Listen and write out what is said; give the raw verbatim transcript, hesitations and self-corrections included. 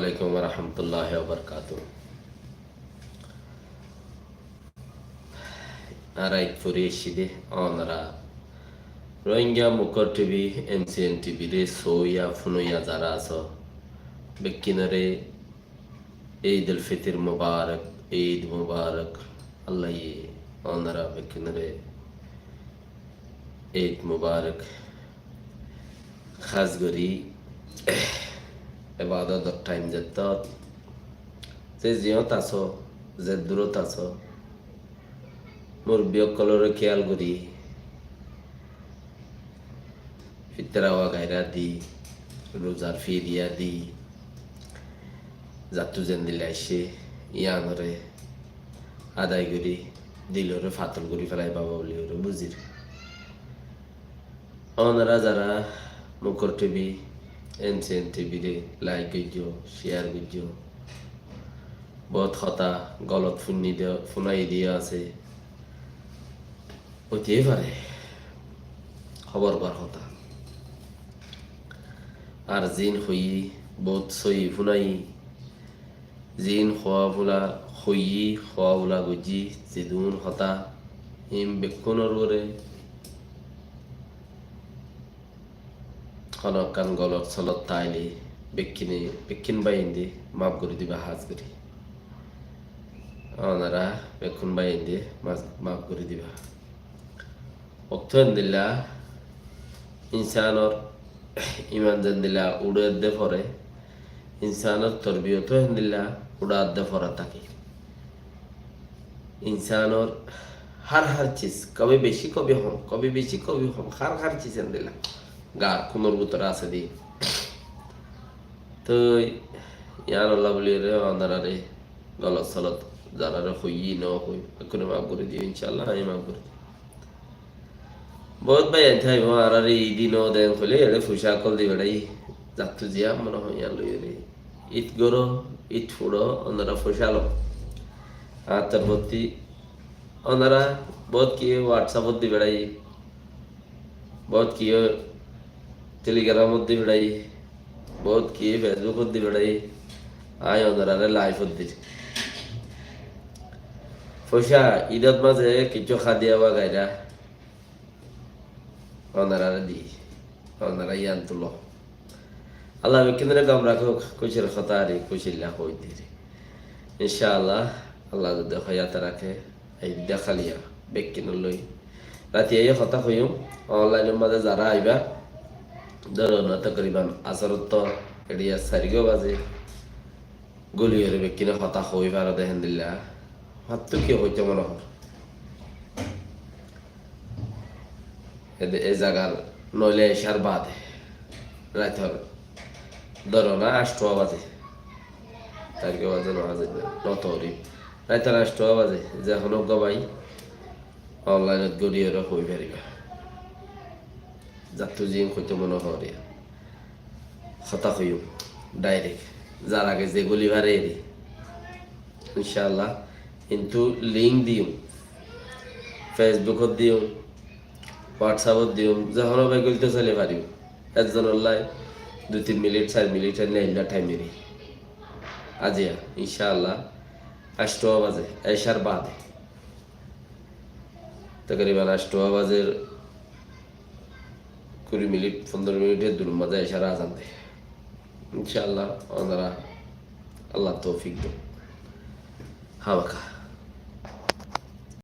Alaikum warahmatulláhi wabarakátuhu. Añára Id fori aiccí dé, ónora Rohingya Mukhor T V, M C N T V re sóiya, fúnoiya zará asó, bekkúnoré Eid ul Fitir Mubarak, Eid Mubarak. Allaye ónora bekkúnoré Eid Mubarak. Hás gorí ebadot taim zettót, ze ziyót asó, ze durót asó, murubbi ókkolóre kéyal gorí, fitra wagaira di, ruzar fidiya di, zattú zendilla aiccé, yíanoré adai gorí, diloré fatol gorí félai baba buli oré buzir. Ónora zará Mukhor T V, M C N T V re like goijjó, share goijjó. Bóut hotá golot fúnni de, fúnai diya asé. Óite fare, hóbor bar hotá. Ar ziín hoiyí, bóut sóiyi fúnai, ziín hoówa bóla hoiyí, hoówa bóla goijjí, zedún hotá, iín bekkúnor uore honó ekkán golot solot táile bekkúne, bekkún báiyainde maf gorí diba hás gorí. Ónora bekkún báiyainde maf, maf gorí diba. Ottú endilla insánor iman zendilla uçé edde fore, insánor torbiyot ó hendilla uçá edde fora táke. Insánor hár hár sis, kobi beci kobi hom, kobi beci kobi hom, hár hár sis endilla gaar kúnor bútore asé dé. Toi yíanolla buli re ónorare golot solot zarare hoiyí no hoi, bekkúne maf gorí diyo, incállah, añí maf gorí diyum. Bóut báiyain táibo, añárare Id no den hoilé, ere foicá ókkol di beçai, zattú ziyán mone hoó yían loi ere. Id goró, Id furo, ónora foicá lo. Añár torfótti ónora bóut kiyé WhatsApp ot di beçai, bóut kiyé Telegram ot di beçai, bóut kiyé Facebook ot di beçai, añí ónorare live ot dir. Foicá Idot mazé kessú hadiya wagaira ónorare di, ónora yían tulo. Allah bekkúnore gom rakók, kúcir hotá ar kúcilla hoóidde. Incállah, Allah zodi hoiyat raké, aijja háliya bekkúnor loi rati aiyé hotá hoiyum. Online or mazé zará aiba, dóro na, tokriban asórottú eçiya sairgua bazé, guli ore bekkúne hotá hoi faro de héndilla. Fattú ki hoitó mone hor? Ede, e zagar noile ecár baade, raitor dóro na añctúa bazé. Tarike bazé no bazé, no tori. Raitor añctúa bazé, ze honó uggwá bái online ot guli ore hoi fariba. Zattú ziín hoitó mone hor yían. Hotá hoiyum, direct. Zar age ze guli fare eri. Incállah, kintu link diyum. Facebook ot diyum, WhatsApp ot diyum, ze honó bái gulito saile faribo. Ekzonolla dui tin minit, sair minit, enne illa thaim eri. Aijja, incállah, añctúa bazé, ecár baade. Tokriban añctúa bazé kuri minit, fondoro minit, e duror mazé ecár azan de. Incállah, ónora Allah toufik douk. Hámaka.